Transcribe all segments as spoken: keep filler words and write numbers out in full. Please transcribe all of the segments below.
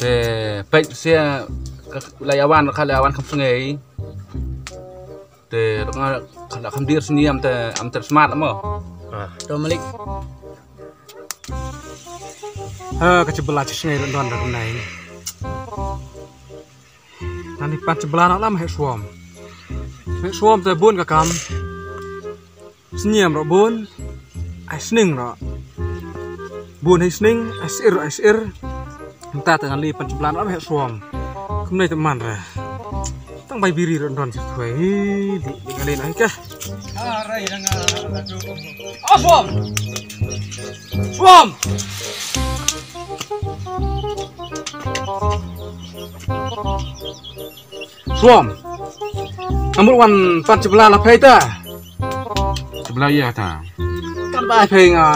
Te peit sia ka la ïa wan ka la ïa wan kham sngew. Te nga ka la kham dih sniam te am ter smat mo. Ah, to Malik. Ha ka chibla chi sngew don da nai. Nani pat chibla na lam he suam. He suam te bun ka kam. Sniam ro bun, ai sning ro. Bun ai sning, ai sir, ai sir. Mynta te ngan leit pan chiblan ro he suam. Kumne te man re. Tang bai biri ro don sir tuai. Hi, di, di ngan leit ai ka. Ah, suam. Suam. Suam. Namut wan pan chibla la phai ta. Chibla ïa ta. Kan bai phai nga.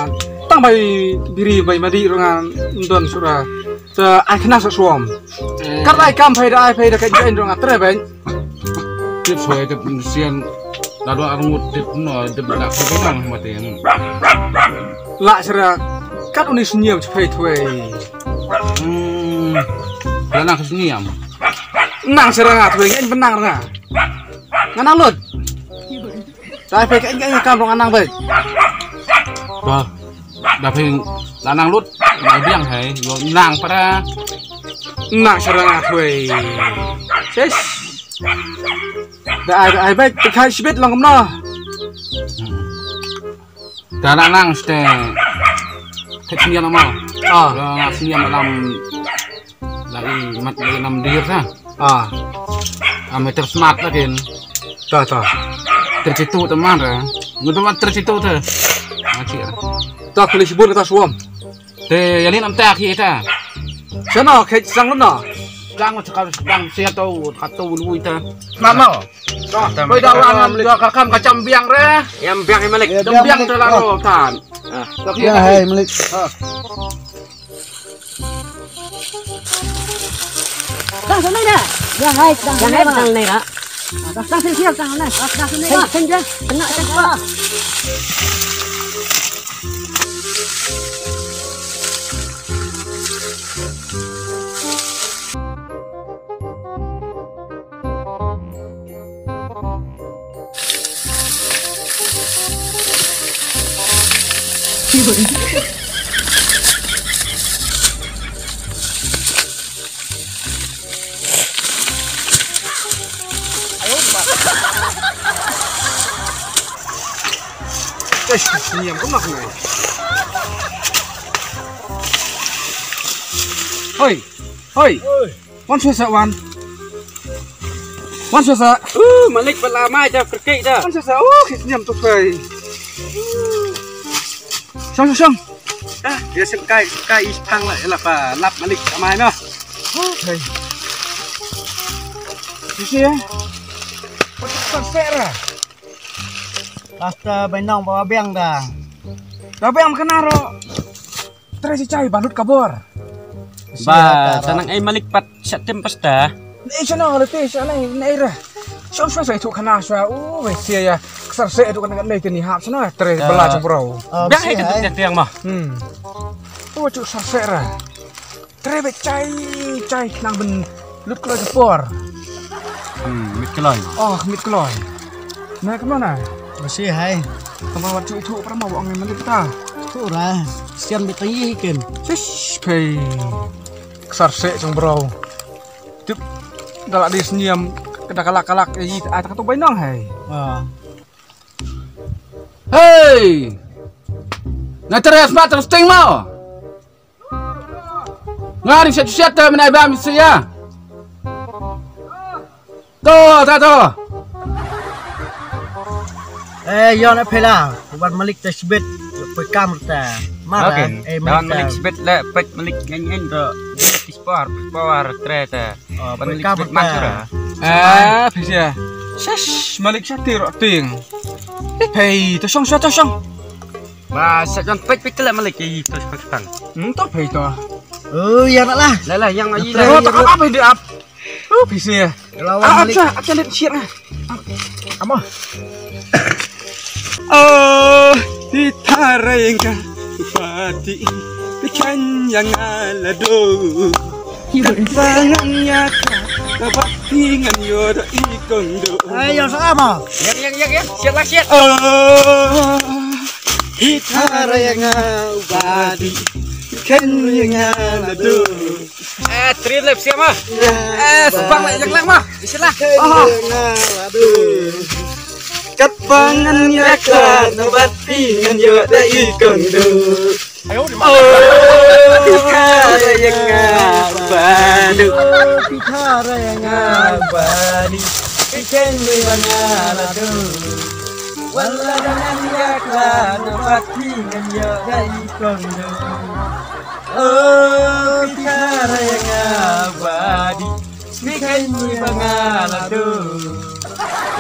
Tang bai biri bai madi ro nga don sura. Ta ai khna sa suam. Kan bai kam phai da ai phai da ka jain ro nga tre bai. Tip suai tip sian. Lado arngut tip no tip dak tip nang mati. La sura. Kat uni sniam chipai tuai. Hmm. La nak sniam. Nang sera nga tuai ngan benang nga. Ngan nang lut. Dai pek ngan ngan kam ngan nang bek. Ba. Da pek la nang lut. Nang biang hai. Nang para. Nang sera nga tuai. Ses. Da ai da ai bek. Tekai sibit long kumno. Da nang nang ste. Ket sniam nama. Ah. Da nang sniam dalam. Lai mat lai nam dir sa. Ah. Am ter smat la kin. Ta ta. Ter chitu teman ra. Ngutu mat ter chitu te. Ngachi ra. Ta kuli sibun ta suam. Te yalin am ta ki ta. Sana ke sang na. Sang sa ka sang sia tu ka tu lui ta. Mama. Koi da wan da ka kam ka cham biang re. Yam biang i malik. Cham biang te la ro tan. Ah. Ya hai malik. Dang sa nai da. Ya hai dang sa nai da. Dang sa nai da. Dang sa nai da. Kena cakap. Hoi, hoi. Wan shuwa sa wan. Wan shuwa sa. Uh, malik bala mai da perkei da. Wan shuwa sa. Uh, ki sniam tu kai. Shong shong shong. Ah, dia sekai sekai ispang lah lah pa lap malik amai mah. Okay. Sisi ya. Pas sera. Pasta bainong bawa biang da. Da biang kena ro. Tre si chai balut kabor. Ba tanang ai malik pat shat tem pasta. Nei chana le te chana nei ra. Shong shwa sai thu khana shwa u we sia ya. Ksar se thu khana nei te ni hap chana tre bala cha bro. Biang hai tu tiang tiang ma. Hmm. Tu chu sar se ra. Tre be chai chai khnang ben lut kloi ka por. Hmm, mit kloi. Oh, mit kloi. Na kama na. Masi hai. Kama wat chu thu pra ma wa ngai malik ta. Thu ra. Sian be tangi ken. Sis pei. Ksar se chung bro. Tip. Dalak di sniam. Kada kalak kalak ai ta tu bai nang hai. Ah. Hei. Na teres ma terus ting mau. Nga ring shet shet te menai ba mi sia. To, ta to. Eh, yon e phela, wan malik te sibit, pe kam te. Mara, eh, malik te sibit le pet malik ngen ngen ro. Tis por, por tre te. Wan malik sibit man sura. Eh, phisia. Shush, malik sha tiro ting. Hei, to shong sha to shong. Ba sa jan pek pek le malik i to shong tang. Hmm, to phei to. Oh, ya lah. Lah lah yang lagi lah. To apa di ap? Oh, phisia. Lawan malik. Acha, acha let shit ah. Ama. Oh, di tareng ka pati di kanyang alado. Ba ngan ïa ka, ka ba phi ngan ïoh da i kong do. Ai, ïa sa ma. Ïa, ïa, ïa, ïa. Shit lah, shit. Oh, hi tara ïa nga ba di. Ken ïa nga la do. Eh, trin lep siap ma. Eh, sebang lek yak lek ma. Shit lah. Oh. Kat ba ngan ïa ka, na ba phi ngan ïoh da i kong do. Ayo, di mana? Oh, pi tara ïa nga ba du. Oh, pi tara ïa nga ba du. Pi ken ïa nga la du. Wala da ngan ïa kla na ba phi ngan ïoh da i kong du. Oh, pi tara ïa nga ba du. Pi ken ïa nga la du.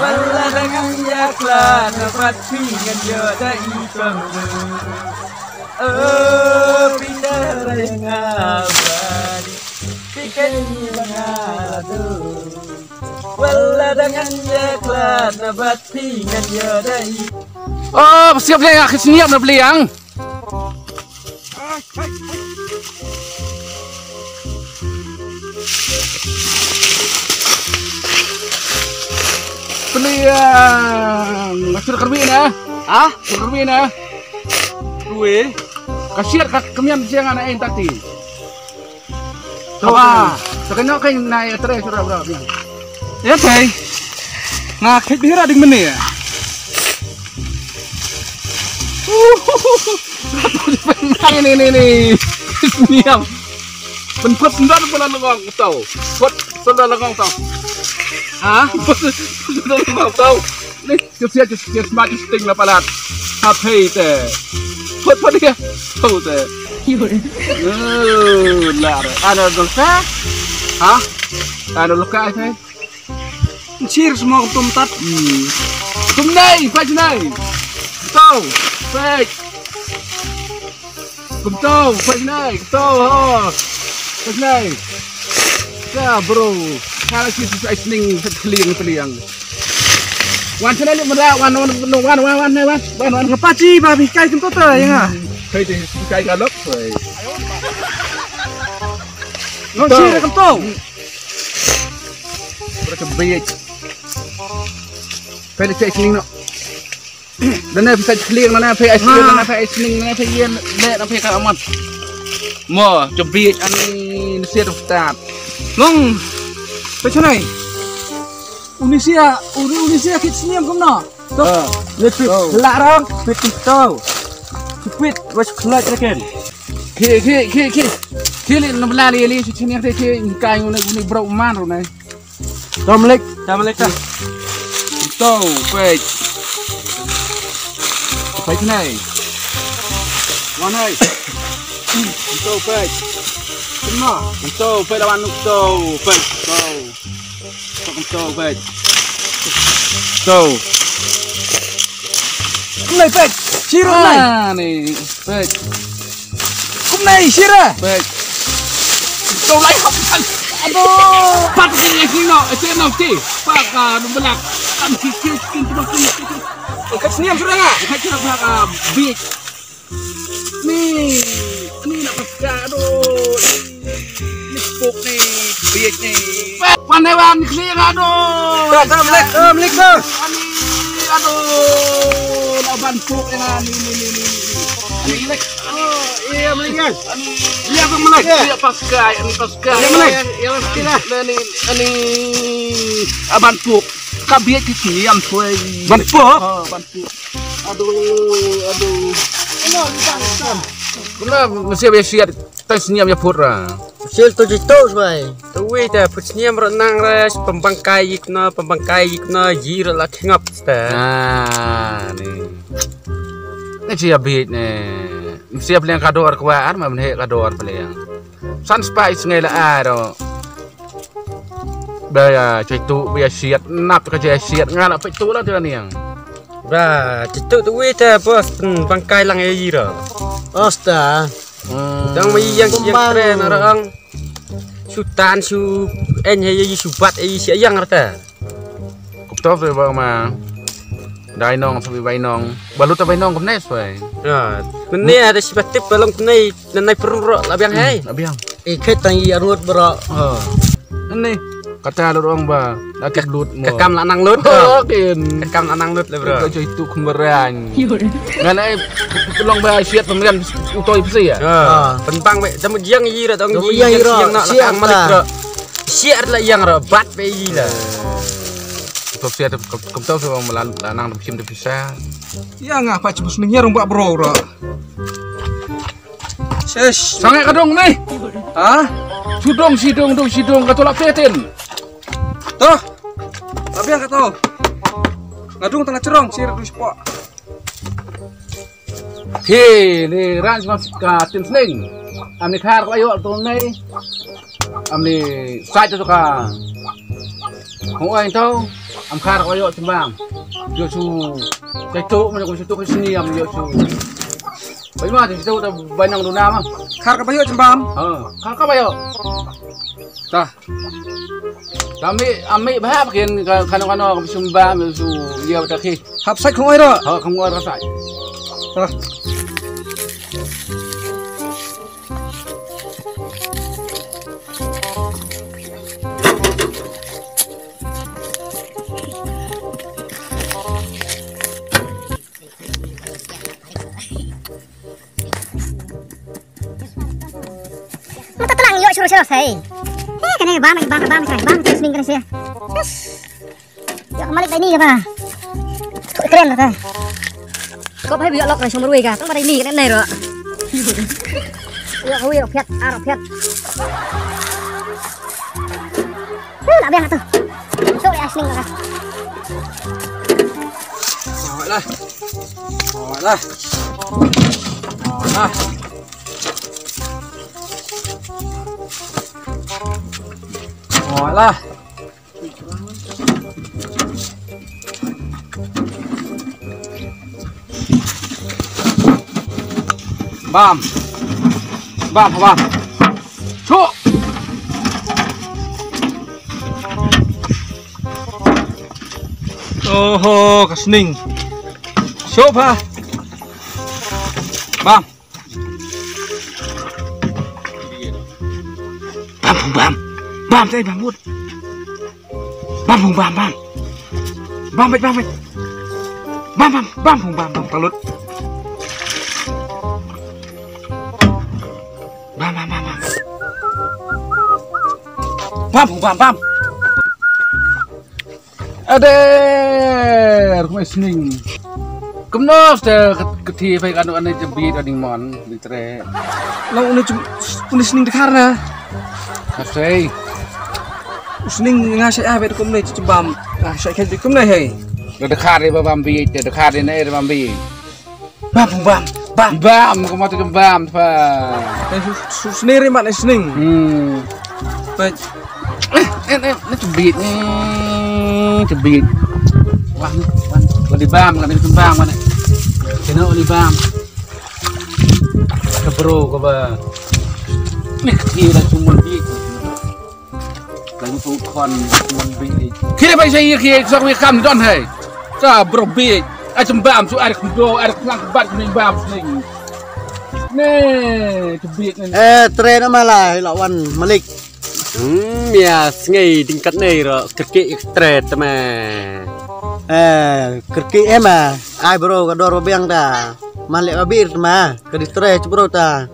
Wala da ngan ïa kla na ba phi ngan ïoh da i kong du. Oh, pi tara ïa nga ba di. Pi ken ïa nga la du. Wala da ngan ïa kla na ba phi ngan ïoh da i. Oh, siap ïa nga, siap na beliang. Peliang, ka sir ka rwi na. Ha? Ka rwi na. Rwi. Ka sir ka kemian siang ana en tati. Tama. Takano kai na ya tre sura bro. Ya kai. Nga khet bihira ding mene ya. Ni ni ni ni. Niam. Pynpot ndon pala lengong tau. Pot pala lengong tau. Ha? Pot pala lengong tau. Ni, sia sia sia smat sting la palat. Hap hei te. Pot pot dia. Tau te. Oh, lar. Ano dong sa? Ha? Ano luka te? Sir semua kum tat. Hmm. Kum nai, paj nai. Tau, paj. Kumto, paj nai, kumto, ho. Paj nai. Ka bro. Kala si si ai sning sa keliang keliang. Wan sana ni mera wan wan wan wan wan wan wan wan. Ngapa chi ba bi kai kumto ta ya nga. Kai te kai ka lok. Ngong chi ra kumto. Bro ka bej. Pele chai sning no. Nana phi sa kling, nana phi ice cream, nana phi ice cream, nana phi yen, le nana phi ka amat. Mo, jebit ani nasir start. Ngong. Pechanai. Unisia, uni unisia kit sniam kumno. To. Letu. La rong, pit to. Pit was khlaj reken. Ki ki ki ki. Ki li nabla li li sniam te ki kai uni uni bro man uni. Tom lek. Tom lek ka. To, pek. Pek nai. Wan hai. To, pek. Kena. To, pek lawan nuk to, pek. To. To, to, pek. To. Nai, pek. Siro nai. Ah, ni, pek. Kumne sira. Pek. Kau lai hap kan. Aduh. Pat ni ni no, ese no ti. Pak ah belak. Kan kiki kin tu kin. Kat sini yang sudah ngah. Kat sini pak ah big. Ni, ni nak pakai aduh. Ni pok ni, big ni. Pandai wan kling aduh. Assalamualaikum, assalamualaikum. Ani aduh, laban pok ni ni ni ni. Ani lek. Oh, iya, Melek, kan? Iya, Bang Melek. Iya. Iya, Paskai, ini Paskai. Iya, Melek. Iya, Melek, iya. Ini, ini, ini, ah, Ban Puk. Ka biet ki ki, am, tuai. Ban Puk? Oh, Ban Puk. Aduh, aduh. Ini, ini, ini. Kena mesti biar siat, kita senyum ya, Pura. Sil tu jitu, suai. Tuwi te put sniam ro nang re pembangkai ikno, pembangkai ikno, ji ro la khngap te. Ah, ni. Ni chi abit ni. Mesti beliang kador kwa ar ma menhe kador beliang. San spai sngai la aro. Ba ya chitu ba ya siat nap ka je siat ngala pe tu la tu niang. Ba chitu tuwi te bos pembangkai lang ya ji ro. Osta. Dang ma ïeng ïeng tren arang. Su tan su en he yi su bat e yi si ïeng rta. Kumto fe ba ma. Dai nong fe bai nong. Balut bai nong kumne fe. Ya, mene ada si batip balong kumne nanai perum ro la biang hai. La biang. Eh, khet tang ïa ngut bro. Ha. Ani kata lut ong ba la kit lut mo. Ka kam la nang lut. Ka kam la nang lut le bro. Ka joi tu kumbarang. Ngan ai long ba siat pemriam utoi psi ya. Ha. Pentang be jamu jiang yi ra tong yi. Jiang yi ra siat malik bro. Siat la yang ra bat be yi la. Kop siat kop tau so la nang psim de pisa. Ya nga pa cebus ning ya rong ba bro ra. Ses. Sangat kadung ni. Ha? Sudong sidong dong sidong kata lak petin. Toh. Tapi yang kata. Ngadung tengah cerong sir du sepak. He ni ran ka tin sling. Am ni khar ko ayo tu ni. Am ni sai tu ka. Hong ai tau. Am khar ko ayo timbang. Yo su. Sai tu mana ko su tu ko sini am yo su. Bai ma ti tu ta bai nang duna ma. Khar ka bayo jembam. Ha, khar ka bayo. Ta. Kami ami ba hap kin ka kano kano ka sumba mi su ya ta ki. Hap sai khong oi ro. Ha khong oi ro sai. Ta. Mata telang yo shuru shuru sai. Eh kene bam bam bam sai bam tu sning kene sai. Yo malik bai ni ba. Tu keren lah ta. Kau bai bi lok rai shong rui ka. Tang bai ni kene nai ro. Yo hui ro phet ar phet. Hu la biang tu. So ya sning ka. Lah. Lah. Lah. Lah. Bam. Bam, bam. Chuk. Oho, ka sning. Shop ha. Bam. Bam, bam, bam. Bam, tai bam mut. Bam, bam, bam, bam. Bam, bam, bam. Bam, bam, bam, bam, bam, talut. Bam, bam, bam, bam. Bam, bam, bam. Ader, kumai sning. Kumno ste keti pai kanu ane jebi ka ding mon di tre. Nang uni cum uni sning dekar na. Kasai. Sning nga sai ah bet kumne cebam. Ah sai khet kumne hei. Dekar di bam bi, dekar di ne bam bi. Bam bam bam. Bam ko mata bam pa. Su sendiri mak sning. Hmm. Pet. Eh eh ni cebit ni. Cebit. Wah ni wah. Oli bam kan ni bam mana. Kena oli bam. Ke bro ko ba. Ni kecil dah cuma bit. Lagu tu kon mon bi. Kire bai sai kire sok wi kam don hai. Sa bro bi. A chembam su ar khndo ar khlang bat ni bam sning. Ne tu bi ni. Eh tren ma la la wan malik. Hmm ya sngi dingkat nei ro kerke tret ma. Eh kerke ema. Ai bro ka dor biang ta. Malik abir ma. Ka di tret bro ta.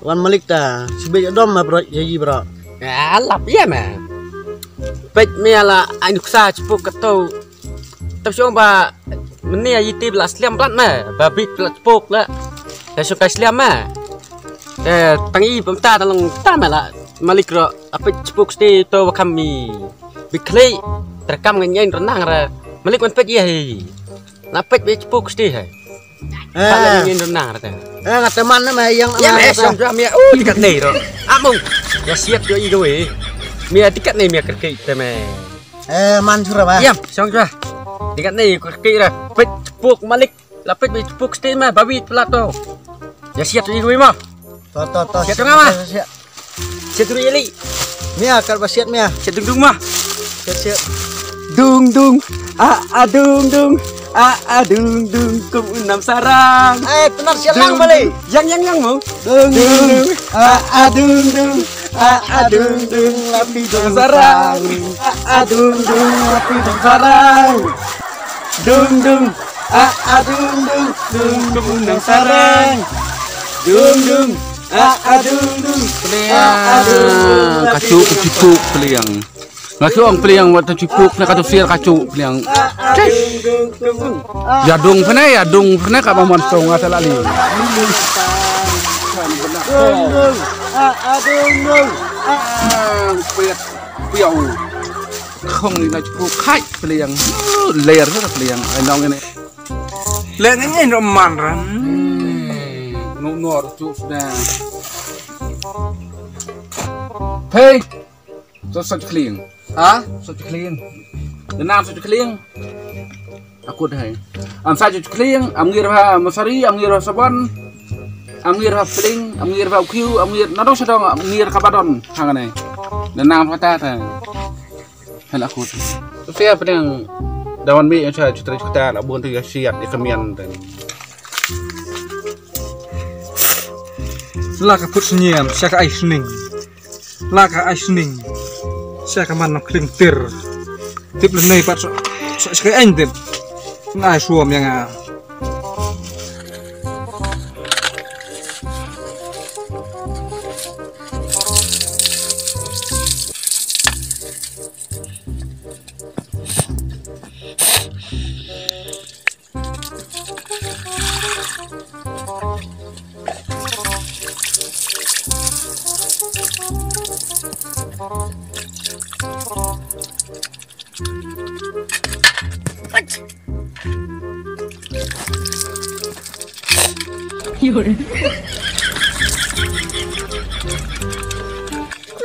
Wan malik ta sibej dom ma bro ya yi bro. Alap ya ma. Pek me ala ai nuksa chepuk keto. Tap shong ba meni ya yiti bela sliam plat ma ba bit bela chepuk la. Ya shong kai sliam ma. Eh tangi pemta talong ta ma la malik ro apet chepuk sti to wakam mi. Bikli terekam ngan nyain renang ra malik wan pet ya hi. La pet be chepuk sti hai. Eh. Kala ngin renang rata. Eh ngata man nama yang ya me sam jam ya. Oh dikat nei ro. Among. Ya siap yo i gawe. Mia dikat nei mia kerke te me. Eh man sura ba. Yam sam jam. Dikat nei kerke ra. Pet chepuk malik. La pet be chepuk sti ma bawi pelato. Ya siap yo i gawe ma. To to to. Siap tengah ma. Siap. Siat dulu ya li. Mia kar ba siat mia. Siat dung dung mah. Siat siat. Dung dung. Ah ah dung dung. A a dung dung kum u nam sarang. Eh, tynat siat lang balik. Yang yang yang mo. Dung dung. A a dung dung. A a dung dung. Lapi dung sarang. A a dung dung. Lapi dung sarang. Dung dung. A a dung dung. Dung kum u nam sarang. Dung dung. A a dung dung. A a dung dung. Ka chu ku chu ku pliang. Nga shu ong pliang wat ta chipuk na ka tu siar ka chu pliang. Ya dung pene, ya dung pene ka ba mon song nga ta la li. Khong ni na chipuk khai pliang. Ler sa pliang. Ai nong ini. Le ngi ngi no man ran. No nor chu na. Hey. Sa sa kling. Ha? Sa kling. Denam sa kling. Aku dah. Am sa kling, am ngir ha masari, am ngir ha sabon. Am ngir ha pling, am ngir ha kiu, am ngir nadong sadong, am ngir ka badon. Hang ne. Denam kata ta. Hal aku. Tu sia pedang dawan mi yang sa jutri juta nak bun tu ya siat di kemian tu. La ka put senyam, sa ka ai sening. La ka ai sning. Sia ka man kling tir. Tip le nei pat so so ska en tip. Na suam yang a.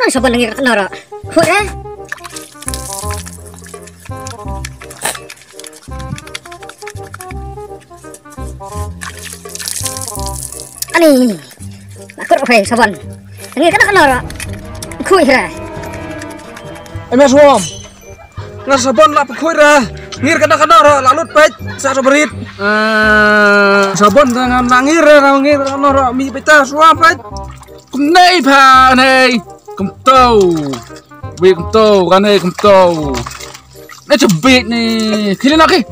Nang sabon nang ka nara. Hore. Ani. Makur phai sabon. Ngi kana kana ra. Khui ra. Em ya suam. Ngar sabon la khui ra. Ngir kana kana ra la lut pet sa to berit. Sabon ngam na ngir ra ngir kana ra mi peta suam pet. Kum nei pha nei. Kum tau. Wi kum tau kan hei kum tau. Nei chubit ni. Khili na ki.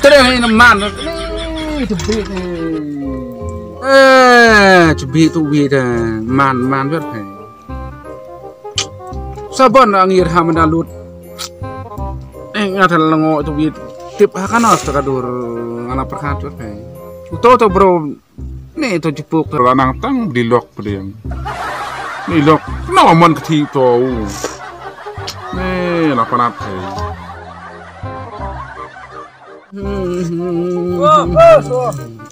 Tere ni na man. Nei chubit ni. Eh, chubit tu wi da man man wer hei. Sabon angir ha man da lut. Eh, nga thal ngo tu wi tip ha kana sta ka dur ngana perhat wer hei. Uto to bro. Ni to jipuk to lanang tang di lok pdiang. Ni lok na man kthi to. Ni la panat.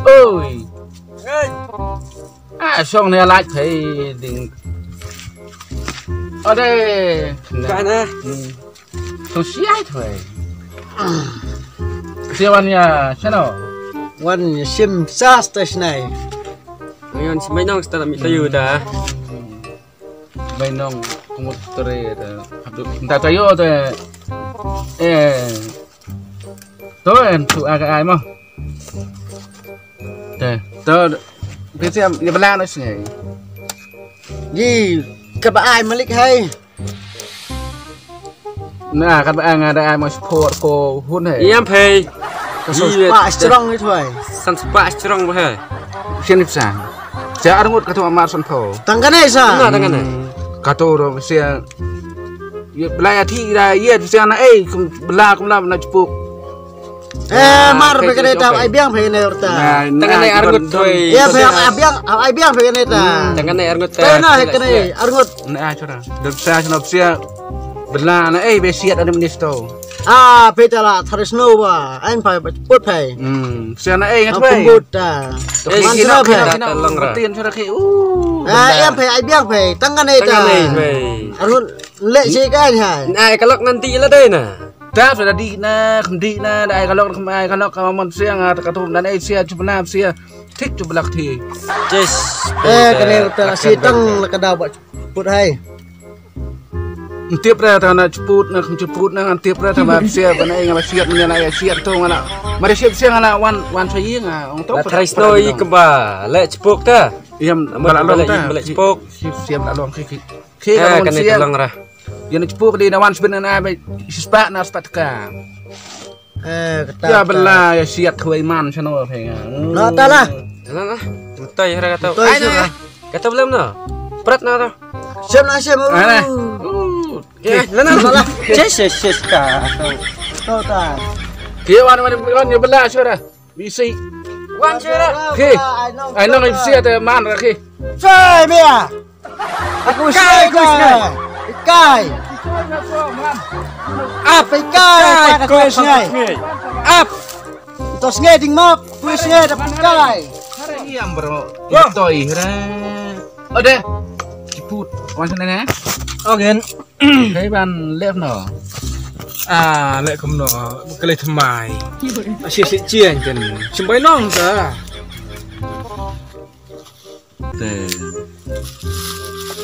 Oi. Ah, song ni lak thei ding. Ade. Kana. Tong siai thoi. Sia wan ya channel. Wan sim sa sta snai. Ngayon si mainong sta mi tayu da. Mainong kumut tere da. Nta tayo te. Eh. To en tu aga ai mo. Te. To. Pesiam ya belang snai. Ji ka ba ai malik hai. Na ka ba nga da ai ma support ko hun he. Ïam phei. Ka so spa strong ni thoi. San spa strong ba he. Sien ni sa. Sa arngut ka tu amar san pho. Tang ka nei sa. Na tang ka nei. Ka tu ro sia. Ye bla ya thi da ye sia na ei bla kum la na chupuk. Eh, mar phe kane ta ai biang phe kane ta. Tang kane arngut thoi. Ya phe ai biang ai biang phe kane ta. Tang kane arngut ta. Tang kane arngut. Na ai chora. Dok sa chora sia. Bela na eh be siat ani minister. Ah, phe ta la tharis no ba. Ai phe put phe. Hmm, sia na eh ngat phe. Put ta. Man chora phe. Tin chora ke. Uh. Ah, ya phe ai biang phe. Tang kane ta. Arngut le si ka ai. Ai kalok nanti la dei na. Tap sa da di na kham di na da ai ka lok kham ai ka lok ka mon sia nga ta ka thum dan ai sia chup na sia thik chup lak thi. Ches. Eh, ka ne ta si tang la ka da ba put hai. Tip re ta na chiput na kum chiput na ngan tip re ta ba sia ba na nga ba siat nga na ya siat tu nga na. Mari siat sia nga na wan wan sa yi nga ong tu. La trai sno yi kemba le chipuk ta. Yam bala long ta. Bala chipuk. Siam la long ki ki. Ki ka long siam. Long ra. Yan chipuk di na wan sbin na ba sispa na spa ka. Eh, kata. Ya bela ya siat khwai man sano phe nga. Na ta la. Na na. Mutai hara kata. Ai na. Kata belum na. Prat na ta. Siam na siam. Ai na. Eh, na na. Ses ses ses ka. To ta. Ki wan wan wan ya bela sura. Bisi. Wan sura. Ki. Ai nong bisi ata man ra ki. Sai mia. Aku kai, aku kai. Kai. Ap kai, kai, kai, aku kai. Ap. Tos ngai ding map, aku kai, aku kai. Hare ni am bro. Toi hare. Ode. Chiput. Wan sana ne. Ogen. Hei ban lep no. Ah, lep kum no. Kale thamai. Asia si chiang jen. Simbai nong sa. Te.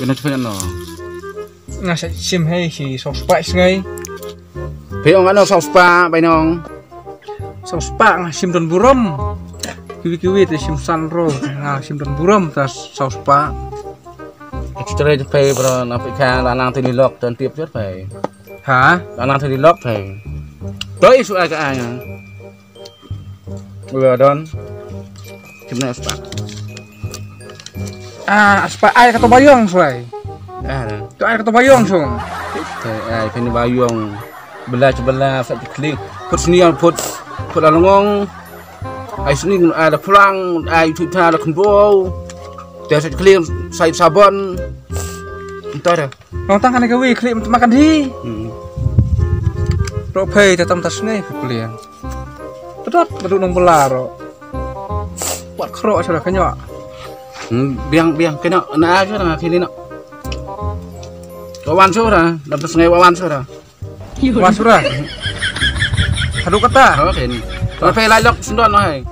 Kena cepat no. Nga sa sim hei si saw spah sngai. Phi ong ano saw spah bai nong. Saw spah nga sim don burom. Kiwi kiwi te sim san ro nga sim don burom ta saw spah. Extra je phi bro na phi kha la nang tini lok ton tip je phi. Ha? La nang tini lok phi. Doi su ai ka ai nga. Udah don. Kimna spah. Ah, spah ai kata bayong suai. Ah, dah. Tu ai kata bayong sung. Ai ai kini bayong. Bela bela sa klik. Put sini put put alongong. Ai sini ai da pulang ai tu ta da kumbo. Dia sa klik sai sabon. Entah dah. Nong tang kan ka wi klik makan di. Hmm. Ro phei ta tam ta sngai ka kulian. Tadot badu nong bela ro. Wat khro asal ka nyok. Hmm, biang biang kena na aja na kini no. Wawan sura, dapat sengai wawan sura. Wawan sura. Aduh kata. Oh, kini. Tapi lai lok sendon hai.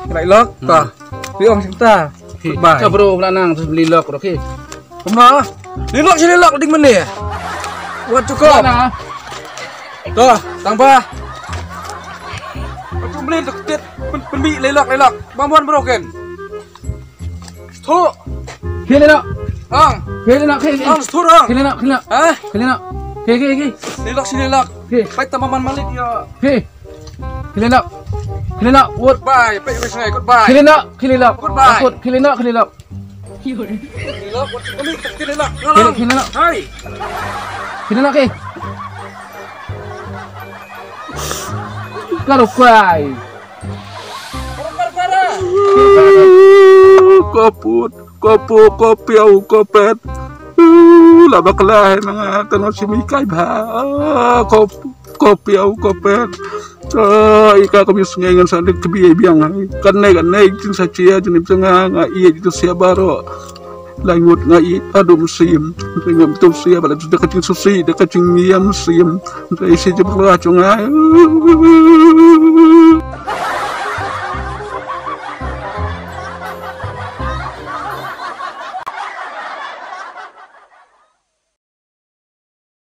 Lai lok ta. Biong sing ta. Bai. Ka bro bla nang tu beli lok ro ki. Kumba. Lilok si lilok ding mene. Wat cukup. Mana? Tuh, tambah. Aku beli tu tit pen pen bi lilok lilok. Bang buan broken. Satu. Kili nak. Ang. Kili nak kili. Ang satu orang. Kili nak kili nak. Hah? Kili nak. Kili kili kili. Lilok si lilok. Kili. Pai tambah man malik ya. Kili. Kili nak. Kili nak. Wut. Bye. Pai pai sengai. Goodbye. Kili nak. Kili nak. Goodbye. Kili nak kili nak. Kili nak. Kili nak. Hai. Kili nak kili. Kalau kai. Kaput, kopo, kopiau, kopet. Uh, la bakla hai nanga tano simi kai ba. Kop, kopiau, kopet. Ika kami sngai ngan sa dek kebi biang hai. Kan nai kan nai jin sa chia jin jin nga nga ia jin sia baro. Langut nga i adum sim. Ngam tu sia bala tu dekat jin susi dekat jin ngiam sim. Isi jin bakla chungai.